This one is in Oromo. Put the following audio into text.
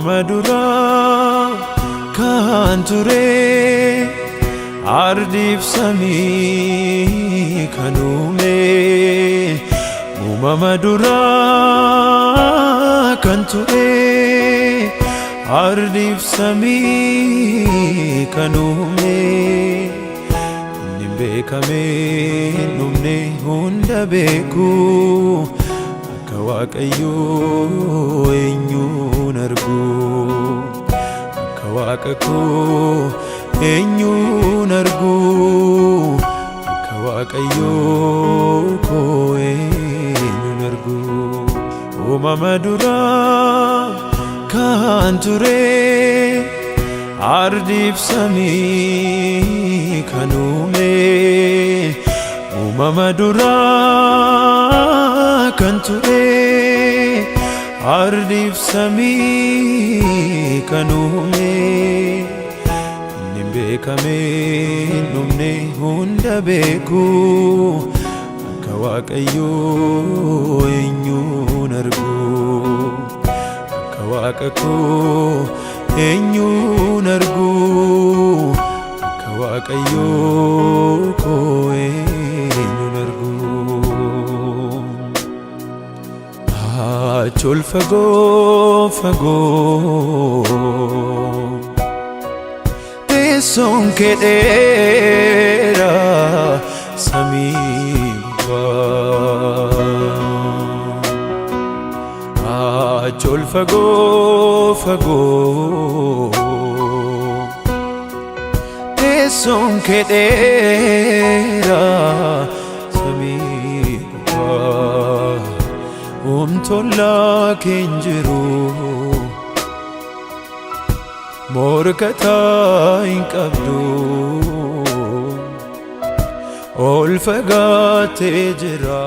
Uumama duraa kan ture, ardiif samii kan uume. Uumama duraa kan ture, ardiif samii kan uume. Inni beekame hin dhumne, hunda beeku, akka Waaqayyoo eenyuun argu? Akka Waaqa koo eenyuun argu? Akka Waaqayyoo koo eenyuun argu? Uumama duraa kan ture, ardiif samii kan uume. Uumama duraa kan ture, ardiif samii kan uume. Inni beekame hin dhumne, hunda beeku, akka Waaqayyoo eenyuun argu? Akka Waaqa koo eenyuun argu? Akka Waaqayyoo koo eenyuun argu? Achi ol fagoo fagoo, teessoon kee dheeraa samii gubbaa. Achi ol fagoo fagoo, teessoon kee dheeraa samii gubbaa. Humtollaa keen jiru, morkataa hin qabdu, ol fagaatee jira.